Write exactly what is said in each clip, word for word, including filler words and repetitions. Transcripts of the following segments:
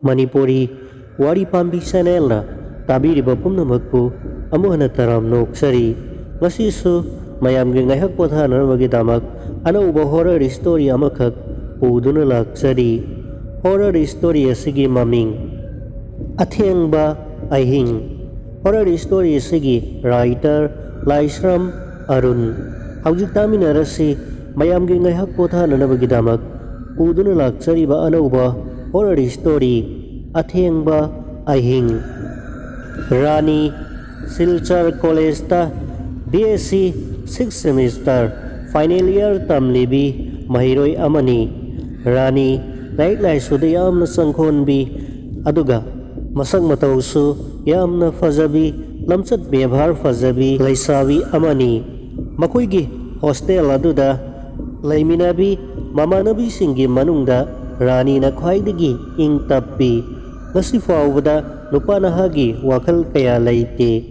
ꯃꯅꯤꯄꯨꯔꯤ ꯋꯥꯔꯤ ꯄꯥꯝꯕꯤ ꯆꯦꯅꯦꯜꯅ ꯇꯥꯕꯤꯔꯤꯕ ꯄꯨꯝꯅꯃꯛꯄꯨ ꯑꯃꯨꯛ ꯍꯟꯅ ꯇꯔꯥꯝꯅ ꯑꯣꯛꯆꯔꯤ꯫ ꯉꯁꯤꯁꯨ ꯃꯌꯥꯝꯒꯤ ꯉꯥꯏꯍꯥꯛ ꯄꯣꯊꯥꯅꯅꯕꯒꯤꯗꯃꯛ ꯑꯅꯧꯕ ꯍꯣꯔꯔ ꯁ꯭ꯇꯣꯔꯤ ꯑꯃꯈꯛ ꯄꯨꯗꯨꯅ ꯂꯥꯛꯆꯔꯤ꯫ ꯍꯣꯔꯔ ꯁ꯭ꯇꯣꯔꯤ ꯑꯁꯤꯒꯤ ꯃꯃꯤꯡ ꯑꯊꯦꯡꯕ ꯑꯍꯤꯡ꯫ ꯍꯣꯔꯔ ꯁ꯭ꯇꯣꯔꯤ ꯑꯁꯤꯒꯤ ꯔꯥꯏꯇꯔ ꯂꯥꯏꯁ꯭ꯔꯝ ꯑꯔꯨꯟ꯫ ꯍꯧꯖꯤꯛ ꯇꯥꯃꯤꯟꯅꯔꯁꯤ ꯃꯌꯥꯝꯒꯤ ꯉꯥꯏꯍꯥꯛ ꯄꯣꯊꯥꯅꯅꯕꯒꯤꯗꯃꯛ ꯄꯨꯗꯨꯅ ꯂꯥꯛꯆꯔꯤꯕ ꯑꯅꯧꯕ ꯍꯣꯔꯔ ꯁ꯭ꯇꯣꯔꯤ ꯑꯊꯦꯡꯕ ꯑꯍꯤꯡ꯫ ꯔꯥꯅꯤ ꯁꯤꯜꯆꯔ ꯀꯣꯂꯦꯖꯇ B S C six semester final year ꯇꯝꯂꯤꯕꯤ ꯃꯍꯩꯔꯣꯏ ꯑꯃꯅꯤ꯫ ꯔꯥꯅꯤ ꯂꯥꯏꯔꯤꯛ ꯂꯥꯏꯁꯨꯗ ꯌꯥꯝꯅ ꯆꯪꯈꯣꯟꯕꯤ, ꯑꯗꯨꯒ ꯃꯁꯛ ꯃꯇꯧꯁꯨ ꯌꯥꯝꯅ ꯐꯖꯕꯤ, ꯂꯝꯆꯠ ꯕꯦꯕꯥꯔ ꯐꯖꯕꯤ ꯂꯩꯁꯥꯕꯤ ꯑꯃꯅꯤ꯫ ꯃꯈꯣꯏꯒꯤ ꯍꯣꯁꯇꯦꯜ ꯑꯗꯨꯗ ꯂꯩꯃꯤꯟꯅꯕꯤ ꯃꯃꯥꯟꯅꯕꯤꯁꯤꯡꯒꯤ ꯃꯅꯨꯡꯗ ꯔꯥꯅꯤꯅ ꯈ꯭ꯋꯥꯏꯗꯒꯤ ꯏꯪ ꯇꯞꯄꯤ꯫ ꯉꯁꯤ ꯐꯥꯎꯕꯗ ꯅꯨꯄꯥ ꯅꯍꯥꯒꯤ ꯋꯥꯈꯜ ꯀꯌꯥ ꯂꯩꯇꯦ꯫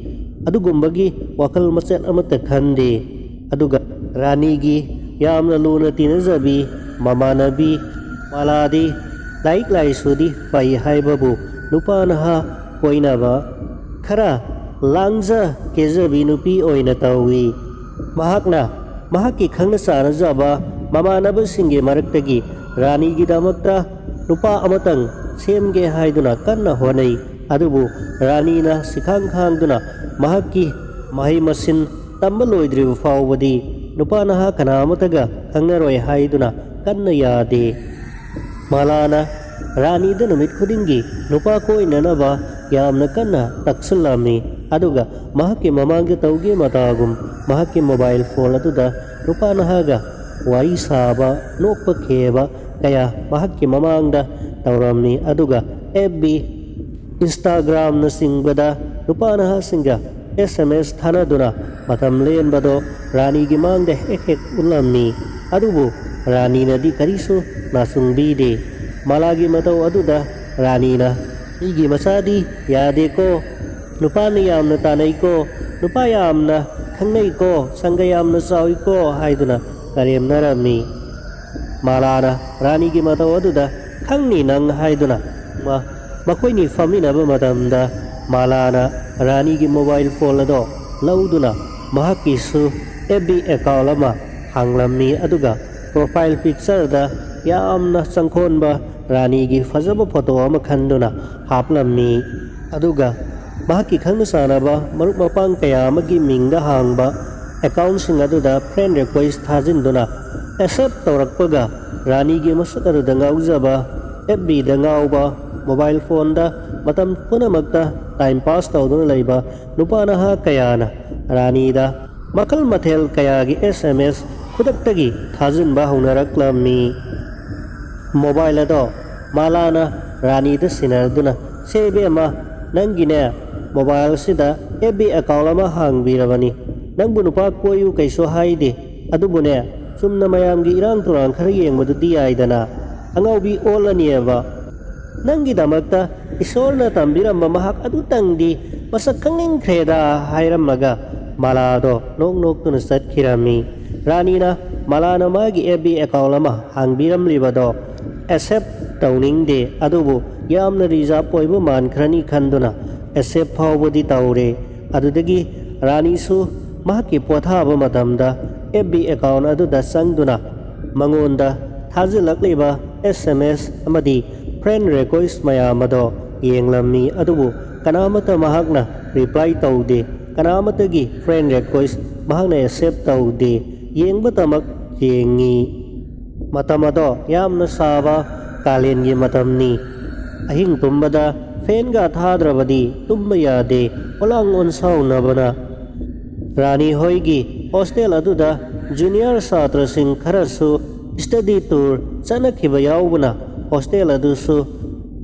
ꯑꯗꯨꯒꯨꯝꯕꯒꯤ ꯋꯥꯈꯜ ꯃꯆꯦꯠ ꯑꯃꯠꯇ ꯈꯟꯗꯦ꯫ ꯑꯗꯨꯒ ꯔꯥꯅꯤꯒꯤ ꯌꯥꯝꯅ ꯂꯨꯅ ꯇꯤꯟꯅꯖꯕꯤ ꯃꯃꯥꯟꯅꯕꯤ ꯃꯥꯂꯥꯗꯤ ꯂꯥꯏꯔꯤꯛ ꯂꯥꯏꯁꯨꯗꯤ ꯐꯩ ꯍꯥꯏꯕꯕꯨ ꯅꯨꯄꯥ ꯅꯍꯥ ꯀꯣꯏꯅꯕ ꯈꯔ ꯂꯥꯡꯖ ꯀꯦꯖꯕꯤ ꯅꯨꯄꯤ ꯑꯣꯏꯅ ꯇꯧꯏ꯫ ꯃꯍꯥꯛꯅ ꯃꯍꯥꯛꯀꯤ ꯈꯪꯅ ꯆꯥꯟꯅꯖꯕ ꯃꯃꯥꯟꯅꯕꯁꯤꯡꯒꯤ ꯃꯔꯛꯇꯒꯤ ꯔꯥꯅꯤꯒꯤꯗꯃꯛꯇ ꯅꯨꯄꯥ ꯑꯃꯇꯪ ꯁꯦꯝꯒꯦ ꯍꯥꯏꯗꯨꯅ ꯀꯟꯅ ꯍꯣꯠꯅꯩ꯫ ꯑꯗꯨꯕꯨ ꯔꯥꯅꯤꯅ ꯁꯤꯈꯥꯡ ꯈꯥꯡꯗꯨꯅ ꯃꯍꯥꯛꯀꯤ ꯃꯍꯩ ꯃꯁꯤꯡ ꯇꯝꯕ ꯂꯣꯏꯗ꯭ꯔꯤꯕ ꯐꯥꯎꯕꯗꯤ ꯅꯨꯄꯥ ꯅꯍꯥ ꯀꯅꯥ ꯑꯃꯠꯇꯒ ꯈꯪꯅꯔꯣꯏ ꯍꯥꯏꯗꯨꯅ ꯀꯟꯅ ꯌꯥꯗꯦ꯫ ꯃꯥꯂꯥꯅ ꯔꯥꯅꯤꯗ ꯅꯨꯃꯤꯠ ꯈꯨꯗꯤꯡꯒꯤ ꯅꯨꯄꯥ ꯀꯣꯏꯅꯅꯕ ꯌꯥꯝꯅ ꯀꯟꯅ ꯇꯛꯁꯤꯜꯂꯝꯃꯤ꯫ ꯑꯗꯨꯒ ꯃꯍꯥꯛꯀꯤ ꯃꯃꯥꯡꯗ ꯇꯧꯒꯦ ꯃꯇꯥꯒꯨꯝ ꯃꯍꯥꯛꯀꯤ ꯃꯣꯕꯥꯏꯜ ꯐꯣꯟ ꯑꯗꯨꯗ ꯅꯨꯄꯥ ꯅꯍꯥꯒ ꯋꯥꯔꯤ ꯁꯥꯕ, ꯅꯣꯛꯄ ꯈꯦꯕ ꯀꯌꯥ ꯃꯍꯥꯛꯀꯤ ꯃꯃꯥꯡꯗ ꯇꯧꯔꯝꯃꯤ꯫ ꯑꯗꯨꯒ ꯑꯦꯐ ꯕꯤ, ꯏꯟꯁꯇꯥꯒ꯭ꯔꯥꯝꯅꯆꯤꯡꯕꯗ ꯅꯨꯄꯥ ꯅꯍꯥꯁꯤꯡꯒ ꯑꯦꯁ ꯑꯦꯝ ꯑꯦꯁ ꯊꯥꯅꯗꯨꯅ ꯃꯇꯝ ꯂꯦꯟꯕꯗꯣ ꯔꯥꯅꯤꯒꯤ ꯃꯥꯡꯗ ꯍꯦꯛ ꯍꯦꯛ ꯎꯠꯂꯝꯃꯤ꯫ ꯑꯗꯨꯕꯨ ꯔꯥꯅꯤꯅꯗꯤ ꯀꯔꯤꯁꯨ ꯅꯥꯆꯨꯡꯕꯤꯗꯦ꯫ ꯃꯥꯂꯥꯒꯤ ꯃꯇꯧ ꯑꯗꯨꯗ ꯔꯥꯅꯤꯅ, "ꯑꯩꯒꯤ ꯃꯆꯥꯗꯤ ꯌꯥꯗꯦꯀꯣ, ꯅꯨꯄꯥꯅ ꯌꯥꯝꯅ ꯇꯥꯟꯅꯩꯀꯣ, ꯅꯨꯄꯥ ꯌꯥꯝꯅ ꯈꯪꯅꯩꯀꯣ, ꯁꯪꯒ ꯌꯥꯝꯅ ꯆꯥꯎꯏꯀꯣ" ꯍꯥꯏꯗꯨꯅ ꯀꯔꯦꯝꯅꯔꯝꯃꯤ꯫ ꯃꯥꯂꯥꯅ ꯔꯥꯅꯤꯒꯤ ꯃꯇꯧ ꯑꯗꯨꯗ "ꯈꯪꯅꯤ ꯅꯪ" ꯍꯥꯏꯗꯨꯅ ꯃ-, ꯃꯈꯣꯏꯅꯤ ꯐꯝꯃꯤꯟꯅꯕ ꯃꯇꯝꯗ ꯃꯥꯂꯥꯅ ꯔꯥꯅꯤꯒꯤ ꯃꯣꯕꯥꯏꯜ ꯐꯣꯟ ꯑꯗꯣ ꯂꯧꯗꯨꯅ ꯃꯍꯥꯛꯀꯤꯁꯨ ꯑꯦꯐ ꯕꯤ ꯑꯦꯀꯥꯎꯟ ꯑꯃ ꯍꯥꯡꯂꯝꯃꯤ꯫ ꯑꯗꯨꯒ ꯄ꯭ꯔꯣꯐꯥꯏꯜ ꯄꯤꯛꯆꯔꯗ ꯌꯥꯝꯅ ꯆꯪꯈꯣꯟꯕ ꯔꯥꯅꯤꯒꯤ ꯐꯖꯕ ꯐꯣꯇꯣ ꯑꯃ ꯈꯟꯗꯨꯅ ꯍꯥꯞꯂꯝꯃꯤ꯫ ꯑꯗꯨꯒ ꯃꯍꯥꯛꯀꯤ ꯈꯪꯅ ꯆꯥꯟꯅꯕ ꯃꯔꯨꯞ ꯃꯄꯥꯡ ꯀꯌꯥ ꯑꯃꯒꯤ ꯃꯤꯡꯗ ꯍꯥꯡꯕ ꯑꯦꯀꯥꯎꯟꯁꯤꯡ ꯑꯗꯨꯗ ꯐ꯭ꯔꯦꯟ ꯔꯤꯀ꯭ꯋꯦꯁ ꯊꯥꯖꯤꯟꯗꯨꯅ ꯑꯦꯛꯁꯦꯞ ꯇꯧꯔꯛꯄꯒ ꯔꯥꯅꯤꯒꯤ ꯃꯁꯛ ꯑꯗꯨꯗ ꯉꯥꯎꯖꯕ, ꯑꯦꯐ ꯕꯤꯗ ꯉꯥꯎꯕ, ꯃꯣꯕꯥꯏꯜ ꯐꯣꯟꯗ ꯃꯇꯝ ꯄꯨꯝꯅꯃꯛꯇ ꯇꯥꯏꯝ ꯄꯥꯁ ꯇꯧꯗꯨꯅ ꯂꯩꯕ ꯅꯨꯄꯥ ꯅꯍꯥ ꯀꯌꯥꯅ ꯔꯥꯅꯤꯗ ꯃꯈꯜ ꯃꯊꯦꯜ ꯀꯌꯥꯒꯤ ꯑꯦꯁ ꯑꯦꯝ ꯑꯦꯁ ꯈꯨꯗꯛꯇꯒꯤ ꯊꯥꯖꯤꯟꯕ ꯍꯧꯅꯔꯛꯂꯝꯃꯤ꯫ ꯃꯣꯕꯥꯏꯜ ꯑꯗꯣ ꯃꯥꯂꯥꯅ ꯔꯥꯅꯤꯗ ꯁꯤꯟꯅꯗꯨꯅ, "ꯁꯦ ꯏꯕꯦꯝꯃ, ꯅꯪꯒꯤꯅꯦ ꯃꯣꯕꯥꯏꯜꯁꯤꯗ ꯑꯦꯐ ꯕꯤ ꯑꯦꯀꯥꯎꯟ ꯑꯃ ꯍꯥꯡꯕꯤꯔꯕꯅꯤ꯫ ꯅꯪꯕꯨ ꯅꯨꯄꯥ ꯀꯣꯏꯌꯨ ꯀꯩꯁꯨ ꯍꯥꯏꯗꯦ꯫ ꯑꯗꯨꯕꯨꯅꯦ, ꯆꯨꯝꯅ ꯃꯌꯥꯝꯒꯤ ꯏꯔꯥꯡ ꯇꯨꯔꯥꯡ ꯈꯔ ꯌꯦꯡꯕꯗꯨꯗꯤ ꯌꯥꯏꯗꯅ꯫ ꯑꯉꯥꯎꯕꯤ ꯑꯣꯜꯂꯅꯤꯑꯕ꯫ ꯅꯪꯒꯤꯗꯃꯛꯇ ꯏꯁꯣꯔꯅ ꯇꯝꯕꯤꯔꯝꯕ ꯃꯍꯥꯛ ꯑꯗꯨꯇꯪꯗꯤ ꯃꯁꯛ ꯈꯪꯅꯤꯡꯈ꯭ꯔꯦꯗ" ꯍꯥꯏꯔꯝꯃꯒ ꯃꯥꯂꯥꯗꯣ ꯅꯣꯛ ꯅꯣꯛꯇꯨꯅ ꯆꯠꯈꯤꯔꯝꯃꯤ꯫ ꯔꯥꯅꯤꯅ ꯃꯥꯂꯥꯅ ꯃꯥꯒꯤ ꯑꯦꯐ ꯕꯤ ꯑꯦꯀꯥꯎꯟ ꯑꯃ ꯍꯥꯡꯕꯤꯔꯝꯂꯤꯕꯗꯣ ꯑꯦꯛꯁꯦꯞ ꯇꯧꯅꯤꯡꯗꯦ, ꯑꯗꯨꯕꯨ ꯌꯥꯝꯅ ꯔꯤꯖꯥꯔꯞ ꯑꯣꯏꯕ ꯃꯥꯟꯈ꯭ꯔꯅꯤ ꯈꯟꯗꯨꯅ ꯑꯦꯛꯁꯦꯞ ꯐꯥꯎꯕꯗꯤ ꯇꯧꯔꯦ꯫ ꯑꯗꯨꯗꯒꯤ ꯔꯥꯅꯤꯁꯨ ꯃꯍꯥꯛꯀꯤ ꯄꯣꯊꯥꯕ ꯃꯇꯝꯗ ꯑꯦꯐ ꯕꯤ ꯑꯦꯀꯥꯎꯟ ꯑꯗꯨꯗ ꯆꯪꯗꯨꯅ ꯃꯉꯣꯟꯗ ꯊꯥꯖꯤꯜꯂꯛꯂꯤꯕ ꯑꯦꯁ ꯑꯦꯝ ꯑꯦꯁ ꯑꯃꯗꯤ ꯐ꯭ꯔꯦꯟ ꯔꯤꯀ꯭ꯋꯦꯁ ꯃꯌꯥꯝ ꯑꯗꯣ ꯌꯦꯡꯂꯝꯃꯤ, ꯑꯗꯨꯕꯨ ꯀꯅꯥꯃꯠꯇ ꯃꯍꯥꯛꯅ ꯔꯤꯄ꯭ꯂꯥꯏ ꯇꯧꯗꯦ꯫ ꯀꯅꯥꯃꯠꯇꯒꯤ ꯐ꯭ꯔꯦꯟ ꯔꯤꯀ꯭ꯋꯦꯁ ꯃꯍꯥꯛꯅ ꯑꯦꯛꯁꯦꯞ ꯇꯧꯗꯦ꯫ ꯌꯦꯡꯕꯇꯃꯛ ꯌꯦꯡꯉꯤ꯫ ꯃꯇꯝ ꯑꯗꯣ ꯌꯥꯝꯅ ꯁꯥꯕ ꯀꯥꯂꯦꯟꯒꯤ ꯃꯇꯝꯅꯤ꯫ ꯑꯍꯤꯡ ꯇꯨꯝꯕꯗ ꯐꯦꯟꯒ ꯊꯥꯗ꯭ꯔꯕꯗꯤ ꯇꯨꯝꯕ ꯌꯥꯗꯦ꯫ ꯑꯣꯂꯥꯡ ꯑꯣꯟꯁꯥꯎꯅꯕꯅ ꯔꯥꯅꯤ ꯍꯣꯏꯒꯤ ꯍꯣꯁꯇꯦꯜ ꯑꯗꯨꯗ ꯖꯨꯅꯤꯌꯔ ꯁꯥꯇ꯭ꯔꯁꯤꯡ ꯈꯔꯁꯨ ꯁ꯭ꯇꯗꯤ ꯇꯨꯔ ꯆꯠꯅꯈꯤꯕ ꯌꯥꯎꯕꯅ ꯍꯣꯁꯇꯦꯜ ꯑꯗꯨꯁꯨ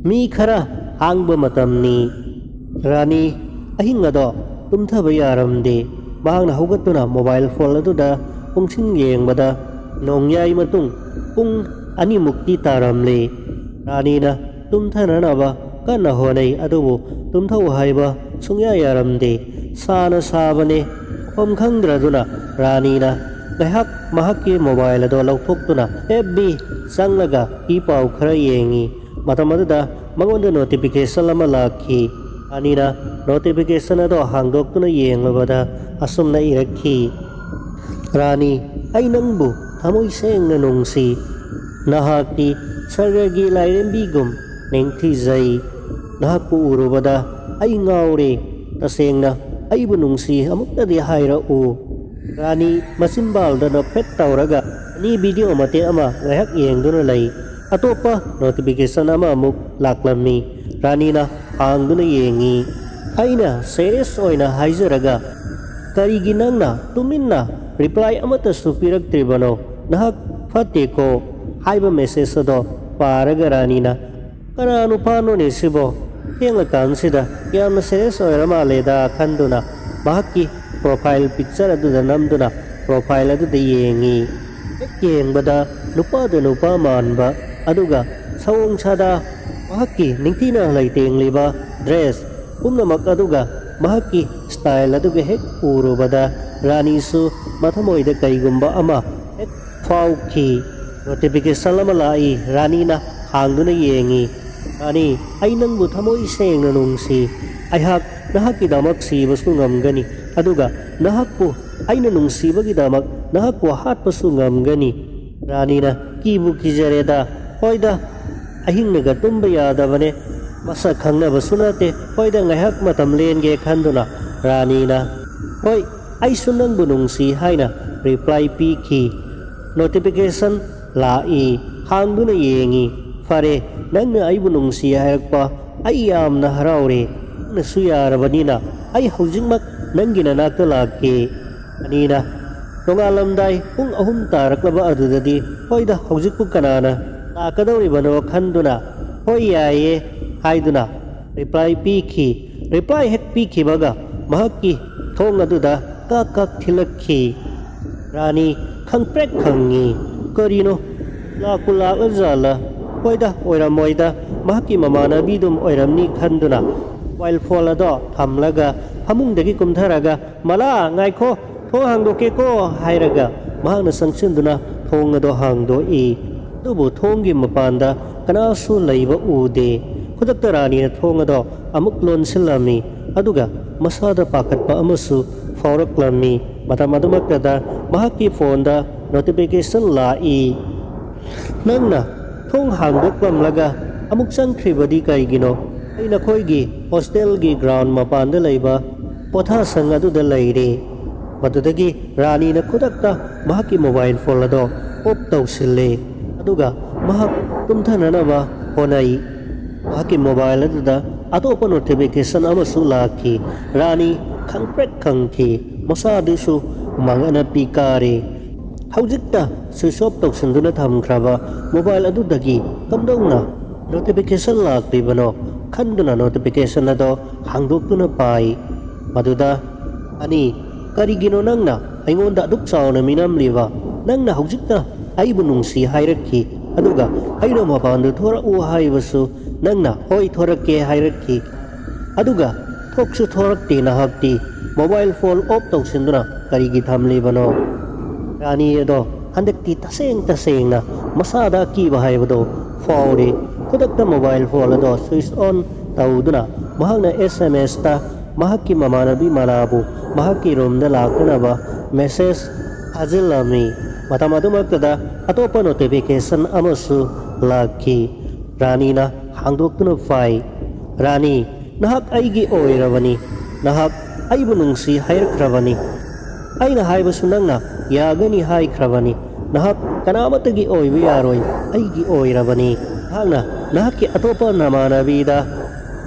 ꯃꯤ ꯈꯔ ꯍꯥꯡꯕ ꯃꯇꯝꯅꯤ꯫ ꯔꯥꯅꯤ ꯑꯍꯤꯡ ꯑꯗꯣ ꯇꯨꯝꯊꯕ ꯌꯥꯔꯝꯗꯦ꯫ ꯃꯍꯥꯛꯅ ꯍꯧꯒꯠꯇꯨꯅ ꯃꯣꯕꯥꯏꯜ ꯐꯣꯟ ꯑꯗꯨꯗ ꯄꯨꯡꯁꯤꯡ ꯌꯦꯡꯕꯗ ꯅꯣꯡꯌꯥꯏ ꯃꯇꯨꯡ ꯄꯨꯡ ꯑꯅꯤꯃꯨꯛꯇꯤ ꯇꯥꯔꯝꯂꯦ꯫ ꯔꯥꯅꯤꯅ ꯇꯨꯝꯊꯅꯅꯕ ꯀꯟꯅ ꯍꯣꯠꯅꯩ, ꯑꯗꯨꯕꯨ ꯇꯨꯝꯊꯧ ꯍꯥꯏꯕ ꯁꯨꯡꯌꯥ ꯌꯥꯔꯝꯗꯦ꯫ ꯁꯥꯅ ꯁꯥꯕꯅꯦ, ꯇꯧꯐꯝ ꯈꯪꯗ꯭ꯔꯗꯨꯅ ꯔꯥꯅꯤꯅ ꯉꯥꯏꯍꯥꯛ ꯃꯍꯥꯛꯀꯤ ꯃꯣꯕꯥꯏꯜ ꯑꯗꯣ ꯂꯧꯊꯣꯛꯇꯨꯅ ꯑꯦꯐ ꯕꯤ ꯆꯪꯂꯒ ꯏ ꯄꯥꯎ ꯈꯔ ꯌꯦꯡꯉꯤ꯫ ꯃꯇꯝ ꯑꯗꯨꯗ ꯃꯉꯣꯟꯗ ꯅꯣꯇꯤꯐꯤꯀꯦꯁꯟ ꯑꯃ ꯂꯥꯛꯈꯤ꯫ ꯔꯥꯅꯤꯅ ꯅꯣꯇꯤꯐꯤꯀꯦꯁꯟ ꯑꯗꯣ ꯍꯥꯡꯗꯣꯛꯇꯨꯅ ꯌꯦꯡꯂꯨꯕꯗ ꯑꯁꯨꯝꯅ ꯏꯔꯛꯈꯤ, "ꯔꯥꯅꯤ, ꯑꯩ ꯅꯪꯕꯨ ꯊꯃꯣꯏ ꯁꯦꯡꯅ ꯅꯨꯡꯁꯤ꯫ ꯅꯍꯥꯛꯇꯤ ꯁꯔꯒꯒꯤ ꯂꯥꯏꯔꯦꯝꯕꯤꯒꯨꯝ ꯅꯤꯡꯊꯤꯖꯩ꯫ ꯅꯍꯥꯛꯄꯨ ꯎꯔꯨꯕꯗ ꯑꯩ ꯉꯥꯎꯔꯦ꯫ ꯇꯁꯦꯡꯅ ꯑꯩꯕꯨ ꯅꯨꯡꯁꯤ ꯑꯃꯨꯛꯇꯗꯤ ꯍꯥꯏꯔꯛꯎ"꯫ ꯔꯥꯅꯤ ꯃꯆꯤꯟꯕꯥꯜꯗ ꯅꯣꯛꯐꯦꯠ ꯇꯧꯔꯒ ꯑꯅꯤ ꯚꯤꯗꯤꯑꯣ ꯃꯇꯦꯛ ꯑꯃ ꯉꯥꯏꯍꯥꯛ ꯌꯦꯡꯗꯨꯅ ꯂꯩ꯫ ꯑꯇꯣꯞꯄ ꯅꯣꯇꯤꯐꯤꯀꯦꯁꯟ ꯑꯃ ꯑꯃꯨꯛ ꯂꯥꯛꯂꯝꯃꯤ꯫ ꯔꯥꯅꯤꯅ ꯍꯥꯡꯗꯨꯅ ꯌꯦꯡꯉꯤ꯫ ꯑꯩꯅ ꯁꯦꯔꯤꯌꯁ ꯑꯣꯏꯅ ꯍꯥꯏꯖꯔꯒ, ꯀꯔꯤꯒꯤ ꯅꯪꯅ ꯇꯨꯃꯤꯟꯅ ꯔꯤꯄ꯭ꯂꯥꯏ ꯑꯃꯠꯇꯁꯨ ꯄꯤꯔꯛꯇ꯭ꯔꯤꯕꯅꯣ? ꯅꯍꯥꯛ ꯐꯠꯇꯦꯀꯣ" ꯍꯥꯏꯕ ꯃꯦꯁꯦꯖ ꯑꯗꯣ ꯄꯥꯔꯒ ꯔꯥꯅꯤꯅ, "ꯀꯅꯥ ꯅꯨꯄꯥꯅꯣꯅꯦ ꯁꯤꯕꯣ? ꯊꯦꯡꯂꯀꯥꯟꯁꯤꯗ ꯌꯥꯝꯅ ꯁꯦꯔꯤꯌꯁ ꯑꯣꯏꯔ ꯃꯥꯜꯂꯦꯗ" ꯈꯟꯗꯨꯅ ꯃꯍꯥꯛꯀꯤ ꯄ꯭ꯔꯣꯐꯥꯏꯜ ꯄꯤꯛꯆꯔ ꯑꯗꯨꯗ ꯅꯝꯗꯨꯅ ꯄ꯭ꯔꯣꯐꯥꯏꯜ ꯑꯗꯨꯗ ꯌꯦꯡꯉꯤ꯫ ꯍꯦꯛ ꯌꯦꯡꯕꯗ ꯅꯨꯄꯥꯗ ꯅꯨꯄꯥ ꯃꯥꯟꯕ, ꯑꯗꯨꯒ ꯁꯑꯣꯡ ꯁꯥꯗꯥ, ꯃꯍꯥꯛꯀꯤ ꯅꯤꯡꯊꯤꯅ ꯂꯩꯇꯦꯡꯂꯤꯕ ꯗ꯭ꯔꯦꯁ ꯄꯨꯝꯅꯃꯛ ꯑꯗꯨꯒ ꯃꯍꯥꯛꯀꯤ ꯁ꯭ꯇꯥꯏꯜ ꯑꯗꯨꯒ ꯍꯦꯛ ꯎꯔꯨꯕꯗ ꯔꯥꯅꯤꯁꯨ ꯃꯊꯃꯣꯏꯗ ꯀꯩꯒꯨꯝꯕ ꯑꯃ ꯍꯦꯛ ꯐꯥꯎꯈꯤ꯫ ꯅꯣꯇꯤꯐꯤꯀꯦꯁꯟ ꯑꯃ ꯂꯥꯛꯏ꯫ ꯔꯥꯅꯤꯅ ꯍꯥꯡꯗꯨꯅ ꯌꯦꯡꯉꯤ꯫ "ꯔꯥꯅꯤ, ꯑꯩ ꯅꯪꯕꯨ ꯊꯃꯣꯏ ꯁꯦꯡꯅ ꯅꯨꯡꯁꯤ꯫ ꯑꯩꯍꯥꯛ ꯅꯍꯥꯛꯀꯤꯗꯃꯛ ꯁꯤꯕꯁꯨ ꯉꯝꯒꯅꯤ, ꯑꯗꯨꯒ ꯅꯍꯥꯛꯄꯨ ꯑꯩꯅ ꯅꯨꯡꯁꯤꯕꯒꯤꯗꯃꯛ ꯅꯍꯥꯛꯄꯨ ꯍꯥꯠꯄꯁꯨ ꯉꯝꯒꯅꯤ"꯫ ꯔꯥꯅꯤꯅ, "ꯀꯤꯕꯨ ꯀꯤꯖꯔꯦꯗ꯫ ꯍꯣꯏꯗ, ꯑꯍꯤꯡꯅꯒ ꯇꯨꯝꯕ ꯌꯥꯗꯕꯅꯦ꯫ ꯃꯁꯛ ꯈꯪꯅꯕꯁꯨ ꯅꯠꯇꯦ꯫ ꯍꯣꯏꯗ, ꯉꯥꯏꯍꯥꯛ ꯃꯇꯝ ꯂꯦꯟꯒꯦ" ꯈꯟꯗꯨꯅ ꯔꯥꯅꯤꯅ, "ꯍꯣꯏ, ꯑꯩꯁꯨ ꯅꯪꯕꯨ ꯅꯨꯡꯁꯤ" ꯍꯥꯏꯅ ꯔꯤꯄ꯭ꯂꯥꯏ ꯄꯤꯈꯤ꯫ ꯅꯣꯇꯤꯐꯤꯀꯦꯁꯟ ꯂꯥꯛꯏ꯫ ꯍꯥꯡꯗꯨꯅ ꯌꯦꯡꯉꯤ꯫ "ꯐꯔꯦ, ꯅꯪꯅ ꯑꯩꯕꯨ ꯅꯨꯡꯁꯤ ꯍꯥꯏꯔꯛꯄ ꯑꯩ ꯌꯥꯝꯅ ꯍꯔꯥꯎꯔꯦ꯫ ꯅꯪꯅꯁꯨ ꯌꯥꯔꯕꯅꯤꯅ ꯑꯩ ꯍꯧꯖꯤꯛꯃꯛ ꯅꯪꯒꯤ ꯅꯅꯥꯛꯇ ꯂꯥꯛꯀꯦ"꯫ ꯑꯅꯤꯅ ꯅꯣꯡꯉꯥꯜꯂꯝꯗꯥꯏ ꯄꯨꯡ ꯑꯍꯨꯝ ꯇꯥꯔꯛꯂꯕ ꯑꯗꯨꯗꯗꯤ, "ꯍꯣꯏꯗ, ꯍꯧꯖꯤꯛꯄꯨ ꯀꯅꯥꯅ ꯂꯥꯛꯀꯗꯧꯔꯤꯕꯅꯣ?" ꯈꯟꯗꯨꯅ, "ꯍꯣꯏ, ꯌꯥꯏꯌꯦ" ꯍꯥꯏꯗꯨꯅ ꯔꯤꯄ꯭ꯂꯥꯏ ꯄꯤꯈꯤ꯫ ꯔꯤꯄ꯭ꯂꯥꯏ ꯍꯦꯛ ꯄꯤꯈꯤꯕꯒ ꯃꯍꯥꯛꯀꯤ ꯊꯣꯡ ꯑꯗꯨꯗ ꯀꯥꯛ ꯀꯥꯛ ꯊꯤꯜꯂꯛꯈꯤ꯫ ꯔꯥꯅꯤ ꯈꯪꯄ꯭ꯔꯦꯛ ꯈꯪꯉꯤ꯫ "ꯀꯔꯤꯅꯣ? ꯂꯥꯛꯄꯨ ꯂꯥꯛꯂꯖꯥꯠꯂ? ꯍꯣꯏꯗ, ꯑꯣꯏꯔꯝꯃꯣꯏꯗ, ꯃꯍꯥꯛꯀꯤ ꯃꯃꯥꯟꯅꯕꯤꯗꯨꯝ ꯑꯣꯏꯔꯝꯅꯤ" ꯈꯟꯗꯨꯅ ꯃꯣꯕꯥꯏꯜ ꯐꯣꯟ ꯑꯗꯣ ꯊꯝꯂꯒ ꯐꯃꯨꯡꯗꯒꯤ ꯀꯨꯝꯊꯔꯒ, "ꯃꯂꯥ, ꯉꯥꯏꯈꯣ, ꯊꯣꯡ ꯍꯥꯡꯗꯣꯛꯀꯦꯀꯣ" ꯍꯥꯏꯔꯒ ꯃꯍꯥꯛꯅ ꯆꯪꯁꯤꯟꯗꯨꯅ ꯊꯣꯡ ꯑꯗꯣ ꯍꯥꯡꯗꯣꯛꯏ꯫ ꯑꯗꯨꯕꯨ ꯊꯣꯡꯒꯤ ꯃꯄꯥꯟꯗ ꯀꯅꯥꯁꯨ ꯂꯩꯕ ꯎꯗꯦ꯫ ꯈꯨꯗꯛꯇ ꯔꯥꯅꯤꯅ ꯊꯣꯡ ꯑꯗꯣ ꯑꯃꯨꯛ ꯂꯣꯟꯁꯤꯜꯂꯝꯃꯤ, ꯑꯗꯨꯒ ꯃꯁꯥꯗ ꯄꯥꯈꯠꯄ ꯑꯃꯁꯨ ꯐꯥꯎꯔꯛꯂꯝꯃꯤ꯫ ꯃꯇꯝ ꯑꯗꯨꯃꯛꯇꯗ ꯃꯍꯥꯛꯀꯤ ꯐꯣꯟꯗ ꯅꯣꯇꯤꯐꯤꯀꯦꯁꯟ ꯂꯥꯛꯏ꯫ "ꯅꯪꯅ ꯊꯣꯡ ꯍꯥꯡꯗꯣꯛꯂꯝꯂꯒ ꯑꯃꯨꯛ ꯆꯪꯈ꯭ꯔꯤꯕꯗꯤ ꯀꯔꯤꯒꯤꯅꯣ? ꯑꯩ ꯅꯈꯣꯏꯒꯤ ꯍꯣꯁꯇꯦꯜꯒꯤ ꯒ꯭ꯔꯥꯎꯟ ꯃꯄꯥꯟꯗ ꯂꯩꯕ ꯄꯣꯊꯥꯁꯪ ꯑꯗꯨꯗ ꯂꯩꯔꯦ꯫" ꯃꯗꯨꯗꯒꯤ ꯔꯥꯅꯤꯅ ꯈꯨꯗꯛꯇ ꯃꯍꯥꯛꯀꯤ ꯃꯣꯕꯥꯏꯜ ꯐꯣꯟ ꯑꯗꯣ ꯑꯣꯐ ꯇꯧꯁꯤꯜꯂꯦ, ꯑꯗꯨꯒ ꯃꯍꯥꯛ ꯇꯨꯝꯊꯅꯅꯕ ꯍꯣꯠꯅꯩ꯫ ꯃꯍꯥꯛꯀꯤ ꯃꯣꯕꯥꯏꯜ ꯑꯗꯨꯗ ꯑꯇꯣꯞꯄ ꯅꯣꯇꯤꯐꯤꯀꯦꯁꯟ ꯑꯃꯁꯨ ꯂꯥꯛꯈꯤ꯫ ꯔꯥꯅꯤ ꯈꯪꯄ꯭ꯔꯦꯛ ꯈꯪꯈꯤ, ꯃꯁꯥꯗꯨꯁꯨ ꯍꯨꯃꯥꯡ ꯑꯅꯞꯄꯤ ꯀꯥꯔꯦ꯫ ꯍꯧꯖꯤꯛꯇ ꯁ꯭ꯋꯤꯆ ꯑꯣꯐ ꯇꯧꯁꯤꯟꯗꯨꯅ ꯊꯝꯈ꯭ꯔꯕ ꯃꯣꯕꯥꯏꯜ ꯑꯗꯨꯗꯒꯤ ꯀꯝꯗꯧꯅ ꯅꯣꯇꯤꯐꯤꯀꯦꯁꯟ ꯂꯥꯛꯂꯤꯕꯅꯣ ꯈꯟꯗꯨꯅ ꯅꯣꯇꯤꯐꯤꯀꯦꯁꯟ ꯑꯗꯣ ꯍꯥꯡꯗꯣꯛꯇꯨꯅ ꯄꯥꯏ꯫ ꯃꯗꯨꯗ ꯑꯅꯤ, "ꯀꯔꯤꯒꯤꯅꯣ ꯅꯪꯅ ꯑꯩꯉꯣꯟꯗ ꯑꯗꯨꯛ ꯆꯥꯎꯅ ꯃꯤꯅꯝꯂꯤꯕ? ꯅꯪꯅ ꯍꯧꯖꯤꯛꯇ ꯑꯩꯕꯨ ꯅꯨꯡꯁꯤ ꯍꯥꯏꯔꯛꯈꯤ, ꯑꯗꯨꯒ ꯑꯩꯅ ꯃꯄꯥꯟꯗ ꯊꯣꯔꯛꯎ ꯍꯥꯏꯕꯁꯨ ꯅꯪꯅ ꯍꯣꯏ ꯊꯣꯔꯛꯀꯦ ꯍꯥꯏꯔꯛꯈꯤ, ꯑꯗꯨꯒ ꯊꯣꯛꯁꯨ ꯊꯣꯔꯛꯇꯦ꯫ ꯅꯍꯥꯛꯇꯤ ꯃꯣꯕꯥꯏꯜ ꯐꯣꯟ ꯑꯣꯐ ꯇꯧꯁꯤꯟꯗꯨꯅ ꯀꯔꯤꯒꯤ ꯊꯝꯂꯤꯕꯅꯣ?" ꯔꯥꯅꯤ ꯑꯗꯣ ꯍꯟꯗꯛꯇꯤ ꯇꯁꯦꯡ ꯇꯁꯦꯡꯅ ꯃꯁꯥꯗ ꯑꯀꯤꯕ ꯍꯥꯏꯕꯗꯣ ꯐꯥꯎꯔꯦ꯫ ꯈꯨꯗꯛꯇ ꯃꯣꯕꯥꯏꯜ ꯐꯣꯟ ꯑꯗꯣ ꯁ꯭ꯋꯤꯆ ꯑꯣꯟ ꯇꯧꯗꯨꯅ ꯃꯍꯥꯛꯅ ꯑꯦꯁ ꯑꯦꯝ ꯑꯦꯁꯇ ꯃꯍꯥꯛꯀꯤ ꯃꯃꯥꯟꯅꯕꯤ ꯃꯅꯥꯕꯨ ꯃꯍꯥꯛꯀꯤ ꯔꯨꯝꯗ ꯂꯥꯛꯅꯅꯕ ꯃꯦꯁꯦꯖ ꯊꯥꯖꯤꯜꯂꯝꯃꯤ꯫ ꯃꯇꯝ ꯑꯗꯨꯃꯛꯇꯗ ꯑꯇꯣꯞꯄ ꯅꯣꯇꯤꯐꯤꯀꯦꯁꯟ ꯑꯃꯁꯨ ꯂꯥꯛꯈꯤ꯫ ꯔꯥꯅꯤꯅ ꯍꯥꯡꯗꯣꯛꯇꯨꯅ ꯄꯥꯏ꯫ "ꯔꯥꯅꯤ, ꯅꯍꯥꯛ ꯑꯩꯒꯤ ꯑꯣꯏꯔꯕꯅꯤ꯫ ꯅꯍꯥꯛ ꯑꯩꯕꯨ ꯅꯨꯡꯁꯤ ꯍꯥꯏꯔꯛꯈ꯭ꯔꯕꯅꯤ꯫ ꯑꯩꯅ ꯍꯥꯏꯕꯁꯨ ꯅꯪꯅ ꯌꯥꯒꯅꯤ ꯍꯥꯏꯈ꯭ꯔꯕꯅꯤ꯫ ꯅꯍꯥꯛ ꯀꯅꯥꯃꯠꯇꯒꯤ ꯑꯣꯏꯕ ꯌꯥꯔꯣꯏ, ꯑꯩꯒꯤ ꯑꯣꯏꯔꯕꯅꯤ꯫ ꯅꯍꯥꯛꯅ ꯅꯍꯥꯛꯀꯤ ꯑꯇꯣꯞꯄ ꯅꯃꯥꯟꯅꯕꯤꯗ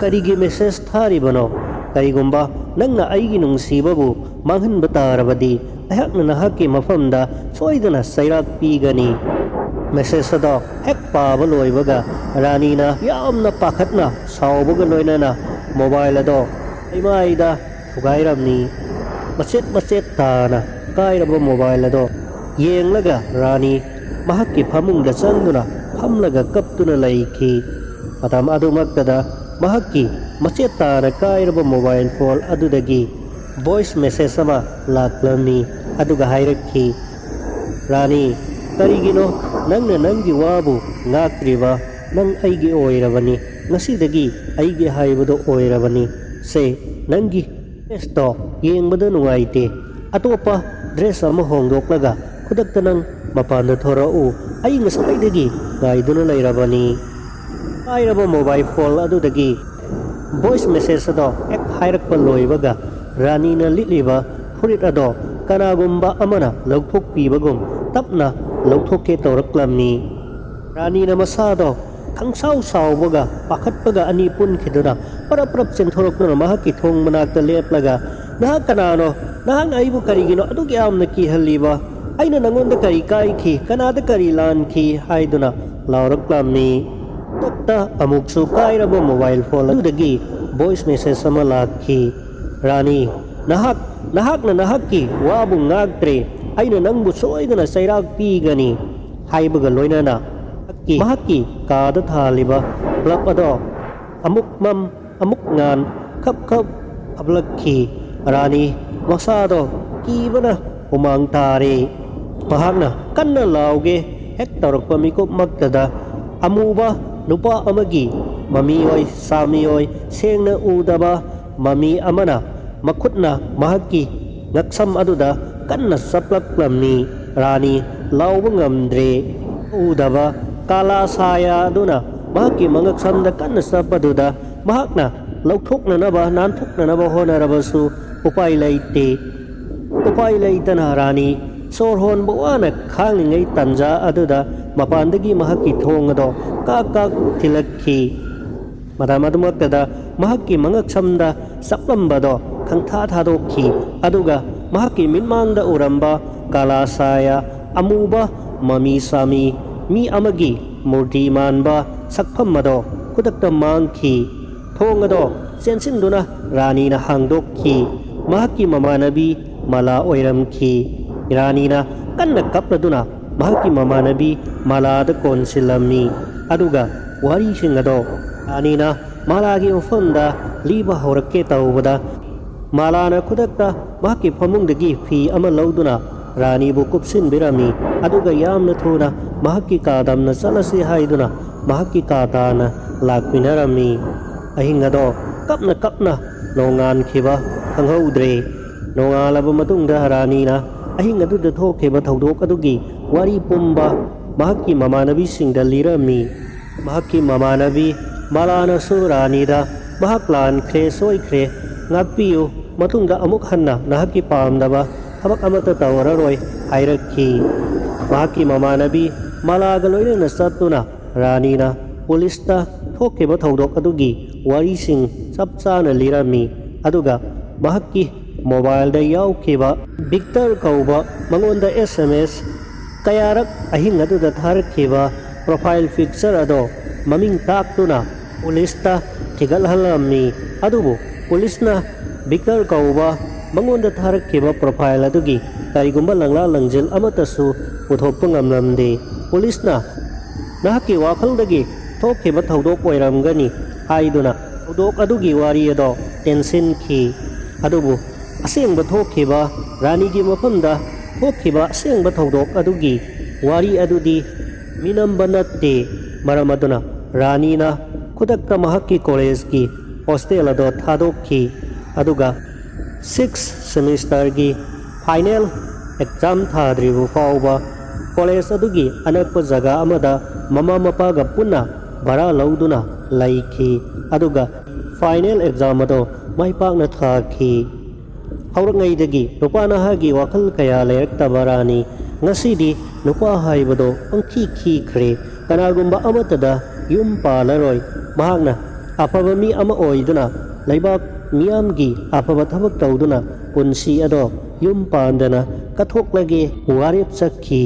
ꯀꯔꯤꯒꯤ ꯃꯦꯁꯦꯖ ꯊꯥꯔꯤꯕꯅꯣ? ꯀꯔꯤꯒꯨꯝꯕ ꯅꯪꯅ ꯑꯩꯒꯤ ꯅꯨꯡꯁꯤꯕꯕꯨ ꯃꯥꯡꯍꯟꯕ ꯇꯥꯔꯕꯗꯤ, ꯑꯩꯍꯥꯛꯅ ꯅꯍꯥꯛꯀꯤ ꯃꯐꯝꯗ ꯁꯣꯏꯗꯅ ꯆꯩꯔꯥꯛ ꯄꯤꯒꯅꯤ꯫" ꯃꯦꯁꯦꯖ ꯑꯗꯣ ꯍꯦꯛ ꯄꯥꯕ ꯂꯣꯏꯕꯒ ꯔꯥꯅꯤꯅ ꯌꯥꯝꯅ ꯄꯥꯈꯠꯅ ꯁꯥꯎꯕꯒ ꯂꯣꯏꯅꯅ ꯃꯣꯕꯥꯏꯜ ꯑꯗꯣ ꯃꯩꯃꯥꯏꯗ ꯊꯨꯒꯥꯏꯔꯝꯃꯤ꯫ ꯃꯆꯦꯠ ꯃꯆꯦꯠ ꯇꯥꯅ ꯀꯥꯏꯔꯕ ꯃꯣꯕꯥꯏꯜ ꯑꯗꯣ ꯌꯦꯡꯂꯒ ꯔꯥꯅꯤ ꯃꯍꯥꯛꯀꯤ ꯐꯃꯨꯡꯗ ꯆꯪꯗꯨꯅ ꯐꯝꯂꯒ ꯀꯞꯇꯨꯅ ꯂꯩꯈꯤ꯫ ꯃꯇꯝ ꯑꯗꯨꯃꯛꯇꯗ ꯃꯍꯥꯛꯀꯤ ꯃꯆꯦꯠ ꯇꯥꯅ ꯀꯥꯏꯔꯕ ꯃꯣꯕꯥꯏꯜ ꯐꯣꯟ ꯑꯗꯨꯗꯒꯤ ꯚꯣꯏꯁ ꯃꯦꯁꯦꯖ ꯑꯃ ꯂꯥꯛꯂꯝꯃꯤ, ꯑꯗꯨꯒ ꯍꯥꯏꯔꯛꯈꯤ, "ꯔꯥꯅꯤ, ꯀꯔꯤꯒꯤꯅꯣ ꯅꯪꯅ ꯅꯪꯒꯤ ꯋꯥꯕꯨ ꯉꯥꯛꯇ꯭ꯔꯤꯕ? ꯅꯪ ꯑꯩꯒꯤ ꯑꯣꯏꯔꯕꯅꯤ꯫ "ꯉꯁꯤꯗꯒꯤ ꯑꯩꯒꯤ ꯍꯥꯏꯕꯗꯣ ꯑꯣꯏꯔꯕꯅꯤ꯫ ꯁꯦ, ꯅꯪꯒꯤ ꯗ꯭ꯔꯦꯁꯇꯣ ꯌꯦꯡꯕꯗ ꯅꯨꯡꯉꯥꯏꯇꯦ꯫ ꯑꯇꯣꯞꯄ ꯗ꯭ꯔꯦꯁ ꯑꯃ ꯍꯣꯡꯗꯣꯛꯂꯒ ꯈꯨꯗꯛꯇ ꯅꯪ ꯃꯄꯥꯟꯗ ꯊꯣꯔꯛꯎ꯫ ꯑꯩ ꯉꯁꯥꯏꯗꯒꯤ ꯉꯥꯏꯗꯨꯅ ꯂꯩꯔꯕꯅꯤ"꯫ ꯄꯥꯏꯔꯕ ꯃꯣꯕꯥꯏꯜ ꯐꯣꯟ ꯑꯗꯨꯗꯒꯤ ꯚꯣꯏꯁ ꯃꯦꯁꯦꯖ ꯑꯗꯣ ꯍꯦꯛ ꯍꯥꯏꯔꯛꯄ ꯂꯣꯏꯕꯒ, ꯔꯥꯅꯤꯅ ꯂꯤꯠꯂꯤꯕ ꯐꯨꯔꯤꯠ ꯑꯗꯣ ꯀꯅꯥꯒꯨꯝꯕ ꯑꯃꯅ ꯂꯧꯊꯣꯛꯄꯤꯕꯒꯨꯝ ꯇꯞꯅ ꯂꯧꯊꯣꯛꯀꯦ ꯇꯧꯔꯛꯂꯝꯃꯤ꯫ ꯔꯥꯅꯤꯅ ꯃꯁꯥꯗꯣ ꯈꯪꯁꯥꯎ ꯁꯥꯎꯕꯒ ꯄꯥꯈꯠꯄꯒ ꯑꯅꯤ ꯄꯨꯟꯈꯤꯗꯨꯅ ꯄꯔꯞ ꯄꯔꯞ ꯆꯦꯟꯊꯣꯔꯛꯇꯨꯅ ꯃꯍꯥꯛꯀꯤ ꯊꯣꯡ ꯃꯅꯥꯛꯇ ꯂꯦꯞꯂꯒ, "ꯅꯍꯥꯛ ꯀꯅꯥꯅꯣ? ꯅꯍꯥꯛꯅ ꯑꯩꯕꯨ ꯀꯔꯤꯒꯤꯅꯣ ꯑꯗꯨꯛ ꯌꯥꯝꯅ ꯀꯤꯍꯜꯂꯤꯕ? ꯑꯩꯅ ꯅꯉꯣꯟꯗ ꯀꯔꯤ ꯀꯥꯏꯈꯤ? ꯀꯅꯥꯗ ꯀꯔꯤ ꯂꯥꯟꯈꯤ?" ꯍꯥꯏꯗꯨꯅ ꯂꯥꯎꯔꯛꯂꯝꯃꯤ꯫ ꯈꯨꯗꯛꯇ ꯑꯃꯨꯛꯁꯨ ꯀꯥꯏꯔꯕ ꯃꯣꯕꯥꯏꯜ ꯐꯣꯟ ꯑꯗꯨꯗꯒꯤ ꯚꯣꯏꯁ ꯃꯦꯁꯦꯖ ꯑꯃ ꯂꯥꯛꯈꯤ꯫ "ꯔꯥꯅꯤ, ꯅꯍꯥꯛ, ꯅꯍꯥꯛꯅ ꯅꯍꯥꯛꯀꯤ ꯋꯥꯕꯨ ꯉꯥꯛꯇ꯭ꯔꯦ꯫ ꯑꯩꯅ ꯅꯪꯕꯨ ꯁꯣꯏꯗꯅ ꯆꯩꯔꯥꯛ ꯄꯤꯒꯅꯤ" ꯍꯥꯏꯕꯒ ꯂꯣꯏꯅꯅ ꯃꯍꯥꯛꯀꯤ ꯀꯥꯗ ꯊꯥꯜꯂꯤꯕ ꯕ꯭ꯂꯕ ꯑꯗꯣ ꯑꯃꯨꯛ ꯃꯝ, ꯑꯃꯨꯛ ꯉꯥꯟ, ꯈꯞ ꯈꯞ ꯍꯥꯞꯂꯛꯈꯤ꯫ ꯔꯥꯅꯤ ꯃꯁꯥꯗꯣ ꯀꯤꯕꯅ ꯍꯨꯃꯥꯡ ꯇꯥꯔꯦ꯫ ꯃꯍꯥꯛꯅ ꯀꯟꯅ ꯂꯥꯎꯒꯦ ꯍꯦꯛ ꯇꯧꯔꯛꯄ ꯃꯤꯀꯨꯞꯃꯛꯇꯗ ꯑꯃꯨꯕ ꯅꯨꯄꯥ ꯑꯃꯒꯤ ꯃꯃꯤ ꯑꯣꯏ, ꯁꯥꯃꯤ ꯑꯣꯏ, ꯁꯦꯡꯅ ꯎꯗꯕ ꯃꯃꯤ ꯑꯃꯅ ꯃꯈꯨꯠꯅ ꯃꯍꯥꯛꯀꯤ ꯉꯛꯁꯝ ꯑꯗꯨꯗ ꯀꯟꯅ ꯆꯞꯂꯛꯂꯝꯃꯤ꯫ ꯔꯥꯅꯤ ꯂꯥꯎꯕ ꯉꯝꯗ꯭ꯔꯦ꯫ ꯎꯗꯕ ꯀꯥꯂꯥ ꯁꯥꯌꯥ ꯑꯗꯨꯅ ꯃꯍꯥꯛꯀꯤ ꯃꯉꯛꯁꯝꯗ ꯀꯟꯅ ꯆꯞꯄꯗꯨꯗ ꯃꯍꯥꯛꯅ ꯂꯧꯊꯣꯛꯅꯅꯕ, ꯅꯥꯟꯊꯣꯛꯅꯅꯕ ꯍꯣꯠꯅꯔꯕꯁꯨ ꯎꯄꯥꯏ ꯂꯩꯇꯦ꯫ ꯎꯄꯥꯏ ꯂꯩꯇꯅ ꯔꯥꯅꯤ ꯁꯣꯔ ꯍꯣꯟꯕ ꯋꯥꯅ ꯈꯥꯡꯂꯤꯉꯩ ꯇꯥꯟꯖꯥ ꯑꯗꯨꯗ ꯃꯄꯥꯟꯗꯒꯤ ꯃꯍꯥꯛꯀꯤ ꯊꯣꯡ ꯑꯗꯣ ꯀꯥꯛ ꯀꯥꯛ ꯊꯤꯜꯂꯛꯈꯤ꯫ ꯃꯇꯝ ꯑꯗꯨꯃꯛꯇꯗ ꯃꯍꯥꯛꯀꯤ ꯃꯉꯛꯁꯝꯗ ꯆꯞꯂꯝꯕꯗꯣ ꯈꯪꯊꯥ ꯊꯥꯗꯣꯛꯈꯤ꯫ ꯑꯗꯨꯒ ꯃꯍꯥꯛꯀꯤ ꯃꯤꯠꯃꯥꯡꯗ ꯎꯔꯝꯕ ꯀꯥꯂꯥꯁꯥꯌꯥ, ꯑꯃꯨꯕ ꯃꯃꯤ ꯁꯥꯃꯤ ꯃꯤ ꯑꯃꯒꯤ ꯃꯨꯔꯇꯤ ꯃꯥꯟꯕ ꯁꯛꯐꯝ ꯑꯗꯣ ꯈꯨꯗꯛꯇ ꯃꯥꯡꯈꯤ꯫ ꯊꯣꯡ ꯑꯗꯣ ꯆꯦꯟꯁꯤꯟꯗꯨꯅ ꯔꯥꯅꯤꯅ ꯍꯥꯡꯗꯣꯛꯈꯤ꯫ ꯃꯍꯥꯛꯀꯤ ꯃꯃꯥꯟꯅꯕꯤ ꯃꯥꯂꯥ ꯑꯣꯏꯔꯝꯈꯤ꯫ ꯔꯥꯅꯤꯅ ꯀꯟꯅ ꯀꯞꯂꯗꯨꯅ ꯃꯍꯥꯛꯀꯤ ꯃꯃꯥꯟꯅꯕꯤ ꯃꯥꯂꯥꯗ ꯀꯣꯟꯁꯤꯜꯂꯝꯃꯤ꯫ ꯑꯗꯨꯒ ꯋꯥꯔꯤꯁꯤꯡ ꯑꯗꯣ ꯔꯥꯅꯤꯅ ꯃꯥꯂꯥꯒꯤ ꯃꯐꯝꯗ ꯂꯤꯕ ꯍꯧꯔꯛꯀꯦ ꯇꯧꯕꯗ, ꯃꯥꯂꯥꯅ ꯈꯨꯗꯛꯇ ꯃꯍꯥꯛꯀꯤ ꯐꯃꯨꯡꯗꯒꯤ ꯐꯤ ꯑꯃ ꯂꯧꯗꯨꯅ ꯔꯥꯅꯤꯕꯨ ꯀꯨꯞꯁꯤꯟꯕꯤꯔꯝꯃꯤ꯫ ꯑꯗꯨꯒ ꯌꯥꯝꯅ ꯊꯨꯅ ꯃꯍꯥꯛꯀꯤ ꯀꯥ ꯇꯝꯅ ꯆꯠꯂꯁꯤ ꯍꯥꯏꯗꯨꯅ ꯃꯍꯥꯛꯀꯤ ꯀꯥ ꯇꯥꯅ ꯂꯥꯛꯄꯤꯅꯔꯝꯃꯤ꯫ ꯑꯍꯤꯡ ꯑꯗꯣ ꯀꯞꯅ ꯀꯞꯅ ꯅꯣꯡꯉꯥꯟꯈꯤꯕ ꯈꯪꯍꯧꯗ꯭ꯔꯦ꯫ ꯅꯣꯡꯉꯥꯜꯂꯕ ꯃꯇꯨꯡꯗ ꯔꯥꯅꯤꯅ ꯑꯍꯤꯡ ꯑꯗꯨꯗ ꯊꯣꯛꯈꯤꯕ ꯊꯧꯗꯣꯛ ꯑꯗꯨꯒꯤ ꯋꯥꯔꯤ ꯄꯨꯝꯕ ꯃꯍꯥꯛꯀꯤ ꯃꯃꯥꯟꯅꯕꯤꯁꯤꯡꯗ ꯂꯤꯔꯝꯃꯤ꯫ ꯃꯍꯥꯛꯀꯤ ꯃꯃꯥꯟꯅꯕꯤ ꯃꯥꯂꯥꯅꯁꯨ ꯔꯥꯅꯤꯗ, "ꯃꯍꯥꯛ ꯂꯥꯟꯈ꯭ꯔꯦ, ꯁꯣꯏꯈ꯭ꯔꯦ, ꯉꯥꯛꯄꯤꯌꯨ, ꯃꯇꯨꯡꯗ ꯑꯃꯨꯛ ꯍꯟꯅ ꯅꯍꯥꯛꯀꯤ ꯄꯥꯝꯗꯕ ꯊꯕꯛ ꯑꯃꯠꯇ ꯇꯧꯔꯔꯣꯏ" ꯍꯥꯏꯔꯛꯈꯤ꯫ ꯃꯍꯥꯛꯀꯤ ꯃꯃꯥꯟꯅꯕꯤ ꯃꯥꯂꯥꯒ ꯂꯣꯏꯅꯅ ꯆꯠꯇꯨꯅ ꯔꯥꯅꯤꯅ ꯄꯨꯂꯤꯁꯇ ꯊꯣꯛꯈꯤꯕ ꯊꯧꯗꯣꯛ ꯑꯗꯨꯒꯤ ꯋꯥꯔꯤꯁꯤꯡ ꯆꯞ ꯆꯥꯅ ꯂꯤꯔꯝꯃꯤ꯫ ꯑꯗꯨꯒ ꯃꯍꯥꯛꯀꯤ ꯃꯣꯕꯥꯏꯜꯗ ꯌꯥꯎꯈꯤꯕ ꯚꯤꯛꯇꯔ ꯀꯧꯕ, ꯃꯉꯣꯟꯗ ꯑꯦꯁ ꯑꯦꯝ ꯑꯦꯁ ꯀꯌꯥꯔꯛ ꯑꯍꯤꯡ ꯑꯗꯨꯗ ꯊꯥꯔꯛꯈꯤꯕ ꯄ꯭ꯔꯣꯐꯥꯏꯜ ꯄꯤꯛꯆꯔ ꯑꯗꯣ ꯃꯃꯤꯡ ꯇꯥꯛꯇꯨꯅ ꯄꯨꯂꯤꯁꯇ ꯊꯤꯒꯠꯍꯜꯂꯝꯃꯤ꯫ ꯑꯗꯨꯕꯨ ꯄꯨꯂꯤꯁꯅ ꯚꯤꯛꯇꯔ ꯀꯧꯕ ꯃꯉꯣꯟꯗ ꯊꯥꯔꯛꯈꯤꯕ ꯄ꯭ꯔꯣꯐꯥꯏꯜ ꯑꯗꯨꯒꯤ ꯀꯔꯤꯒꯨꯝꯕ ꯂꯪꯂꯥ ꯂꯪꯖꯤꯜ ꯑꯃꯠꯇꯁꯨ ꯄꯨꯊꯣꯛꯄ ꯉꯝꯂꯝꯗꯦ꯫ ꯄꯨꯂꯤꯁꯅ "ꯅꯍꯥꯛꯀꯤ ꯋꯥꯈꯜꯗꯒꯤ ꯊꯣꯛꯈꯤꯕ ꯊꯧꯗꯣꯛ ꯑꯣꯏꯔꯝꯒꯅꯤ" ꯍꯥꯏꯗꯨꯅ ꯊꯧꯗꯣꯛ ꯑꯗꯨꯒꯤ ꯋꯥꯔꯤ ꯑꯗꯣ ꯇꯦꯟꯁꯤꯟꯈꯤ꯫ ꯑꯗꯨꯕꯨ ꯑꯁꯦꯡꯕ ꯊꯣꯛꯈꯤꯕ, ꯔꯥꯅꯤꯒꯤ ꯃꯐꯝꯗ ꯊꯣꯛꯈꯤꯕ ꯑꯁꯦꯡꯕ ꯊꯧꯗꯣꯛ ꯑꯗꯨꯒꯤ ꯋꯥꯔꯤ ꯑꯗꯨꯗꯤ ꯃꯤꯅꯝꯕ ꯅꯠꯇꯦ꯫ ꯃꯔꯝ ꯑꯗꯨꯅ ꯔꯥꯅꯤꯅ ꯈꯨꯗꯛꯇ ꯃꯍꯥꯛꯀꯤ ꯀꯣꯂꯦꯖꯀꯤ ꯍꯣꯁꯇꯦꯜ ꯑꯗꯣ ꯊꯥꯗꯣꯛꯈꯤ꯫ ꯑꯗꯨꯒ ꯁꯤꯛꯁ ꯁꯦꯃꯤꯁꯇꯔꯒꯤ ꯐꯥꯏꯅꯦꯜ ꯑꯦꯛꯖꯥꯝ ꯊꯥꯗ꯭ꯔꯤꯕ ꯐꯥꯎꯕ ꯀꯣꯂꯦꯖ ꯑꯗꯨꯒꯤ ꯑꯅꯛꯄ ꯖꯒꯥ ꯑꯃꯗ ꯃꯃꯥ ꯃꯄꯥꯒ ꯄꯨꯟꯅ ꯚꯔꯥ ꯂꯧꯗꯨꯅ ꯂꯩꯈꯤ꯫ ꯑꯗꯨꯒ ꯐꯥꯏꯅꯦꯜ ꯑꯦꯛꯖꯥꯝ ꯑꯗꯣ ꯃꯥꯏ ꯄꯥꯛꯅ ꯊꯥꯈꯤ꯫ ꯍꯧꯔꯛꯉꯩꯗꯒꯤ ꯅꯨꯄꯥ ꯅꯍꯥꯒꯤ ꯋꯥꯈꯜ ꯀꯌꯥ ꯂꯩꯔꯛꯇꯕ ꯔꯥꯅꯤ ꯉꯁꯤꯗꯤ ꯅꯨꯄꯥ ꯍꯥꯏꯕꯗꯣ ꯄꯪꯊꯤ ꯊꯤꯈ꯭ꯔꯦ꯫ ꯀꯅꯥꯒꯨꯝꯕ ꯑꯃꯠꯇꯗ ꯌꯨꯝ ꯄꯥꯜꯂꯔꯣꯏ꯫ ꯃꯍꯥꯛꯅ ꯑꯐꯕ ꯃꯤ ꯑꯃ ꯑꯣꯏꯗꯨꯅ ꯂꯩꯕꯥꯛ ꯃꯤꯌꯥꯝꯒꯤ ꯑꯐꯕ ꯊꯕꯛ ꯇꯧꯗꯨꯅ ꯄꯨꯟꯁꯤ ꯑꯗꯣ ꯌꯨꯝ ꯄꯥꯟꯗꯅ ꯀꯠꯊꯣꯛꯂꯒꯦ ꯋꯥꯔꯦꯞ ꯆꯠꯈꯤ꯫